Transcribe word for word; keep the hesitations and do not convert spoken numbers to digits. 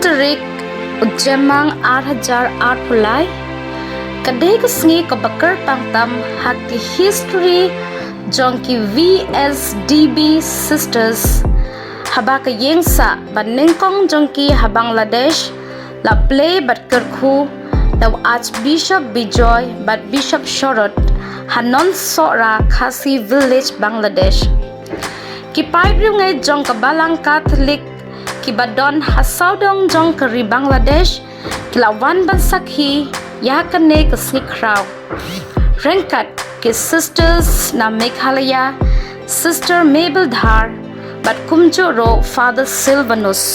tarik u Jymmang ar hajar arphew lai, ka dei ka sngi kaba kyrpang tam ha ki history jong ki V S D B Sisters, haba ka ïing sah ba nyngkong jong ki ha Bangladesh la plie bad kyrkhu da u Archbishop Bijoy bad Bishop Shorrod ha Nonsohra, Khasi Village, Bangladesh. Ki paidbah jong ka Balang Katholik kiba don ha sawdong jong ka ri Bangladesh ki la wan ban sakhi ïa kane ka sngi khraw ryngkat ki sisters na Meghalaya, Sister Mabel Dhar bad kumjuh ruh Father Silvanus.